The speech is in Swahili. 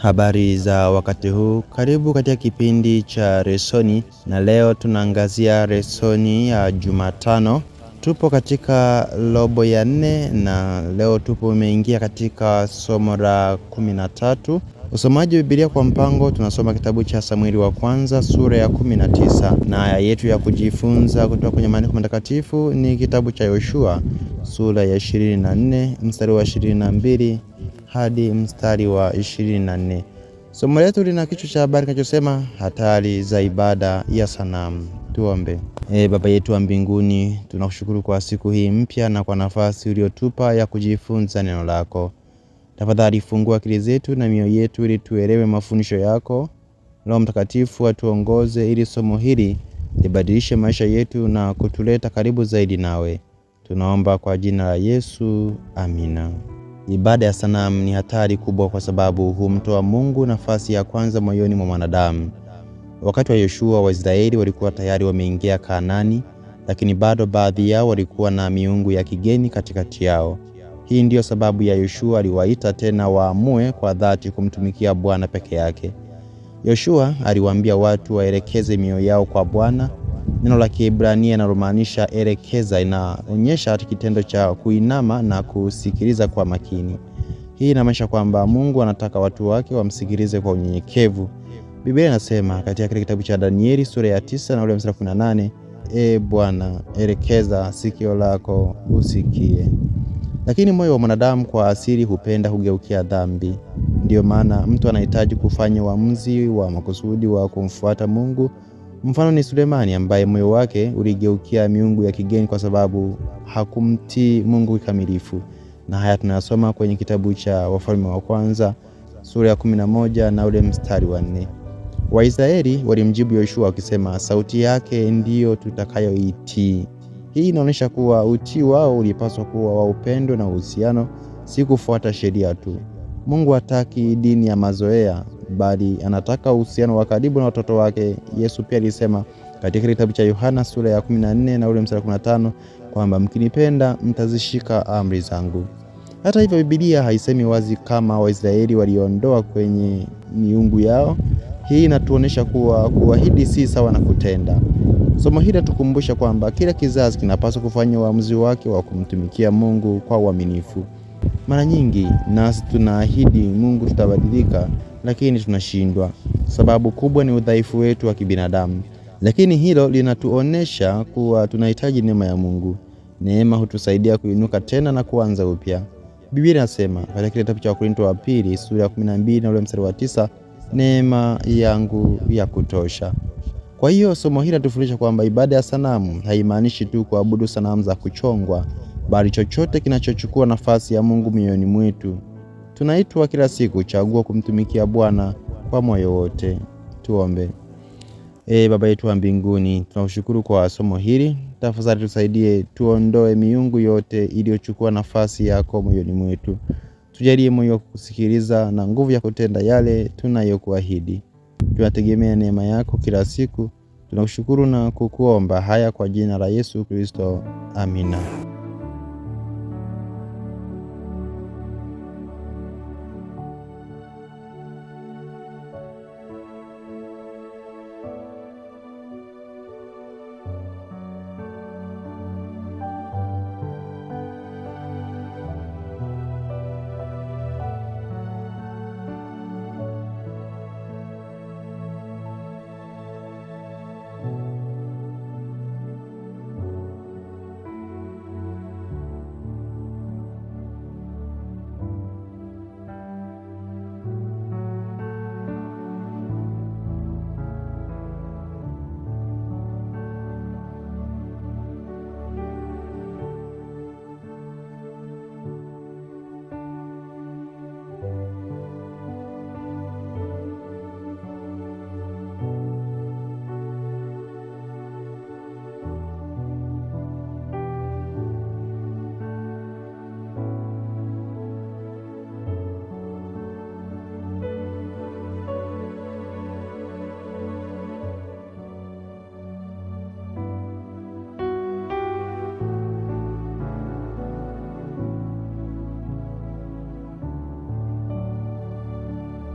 Habari za wakati huu, karibu katika kipindi cha Lesoni, na leo tunaangazia lesoni ya Jumatano. Tupo katika robo ya nne na leo tupo umeingia katika somo la 13. Usomaji wa Biblia kwa mpango, tunasoma kitabu cha Samueli wa kwanza sura ya 19, na aya yetu ya kujifunza kutoka kwenye maandiko matakatifu ni kitabu cha Yoshua sura ya 24 mstari wa 22 hadi mstari wa 24. Somo letu lina kichwa cha habari kinachosema hatari za ibada ya sanamu. Tuombe. Baba yetu wa mbinguni, tunakushukuru kwa siku hii mpya na kwa nafasi uliotupa ya kujifunza neno lako. Tafadhali fungua akili zetu na mioyo yetu ili tuelewe mafundisho yako. Roho Mtakatifu atuongoze ili somo hili libadilishe maisha yetu na kutuleta karibu zaidi nawe. Tunaomba kwa jina la Yesu, amina. Ibada ya sanamu ni hatari kubwa kwa sababu humtoa Mungu nafasi ya kwanza moyoni mwa mwanadamu. Wakati wa Yoshua, Waisraeli walikuwa tayari wameingia Kanaani, lakini bado baadhi yao walikuwa na miungu ya kigeni katikati yao. Hii ndiyo sababu ya Yoshua aliwaita tena waamue kwa dhati kumtumikia Bwana peke yake. Yoshua aliwaambia watu waelekeze mioyo yao kwa Bwana. Neno la Kiebrania linalomaanisha elekeza inaonyesha kitendo cha kuinama na kusikiliza kwa makini. Hii inamaanisha kwamba Mungu anataka watu wake wamsikilize kwa unyenyekevu. Biblia inasema katika kile kitabu cha Danieli sura ya 9 na ule mstari 18, E Bwana, elekeza sikio lako usikie. Lakini moyo wa mwanadamu kwa asili hupenda kugeukia dhambi. Ndiyo maana mtu anahitaji kufanya uamuzi wa makusudi wa kumfuata Mungu. Mfano ni Sulemani ambaye moyo wake uligeukia miungu ya kigeni kwa sababu hakumtii Mungu kikamilifu. Na haya tunayasoma kwenye kitabu cha Wafalme wa Kwanza sura ya 11 na ule mstari wa 4. Waisraeli walimjibu Yoshua wakisema, sauti yake ndiyo tutakayoitii. Hii inaonyesha kuwa utii wao ulipaswa kuwa wa upendo na uhusiano, si kufuata sheria tu. Mungu hataki dini ya mazoea, bali anataka uhusiano wa karibu na watoto wake. Yesu pia alisema katika kitabu cha Yohana sura ya 14 na ule mstari wa 15 kwamba mkinipenda mtazishika amri zangu. Hata hivyo, Biblia haisemi wazi kama Waisraeli waliondoa kwenye miungu yao. Hii inatuonyesha kuwa kuahidi si sawa na kutenda. Somo hili linatukumbusha kwamba kila kizazi kinapaswa kufanya uamuzi wake wa kumtumikia Mungu kwa uaminifu. Mara nyingi nasi tunaahidi Mungu tutabadilika, lakini tunashindwa. Sababu kubwa ni udhaifu wetu wa kibinadamu, lakini hilo linatuonesha kuwa tunahitaji neema ya Mungu. Neema hutusaidia kuinuka tena na kuanza upya. Biblia inasema katika kitabu cha Wakorintho wa pili sura ya 12 na ule mstari wa 9, neema yangu ya kutosha. Kwa hiyo somo hili linatufundisha kwamba ibada ya sanamu haimaanishi tu kuabudu sanamu za kuchongwa, bali chochote kinachochukua nafasi ya Mungu mioyoni mwetu. Tunaitwa kila siku chagua kumtumikia Bwana kwa moyo wote. Tuombe. Baba yetu wa mbinguni, tunakushukuru kwa somo hili. Tafadhali tusaidie tuondoe miungu yote iliyochukua nafasi yako moyoni mwetu. Tujalie moyo wa kukusikiliza na nguvu ya kutenda yale tunayokuahidi. Tunategemea neema yako kila siku. Tunakushukuru na kukuomba haya kwa jina la Yesu Kristo, amina.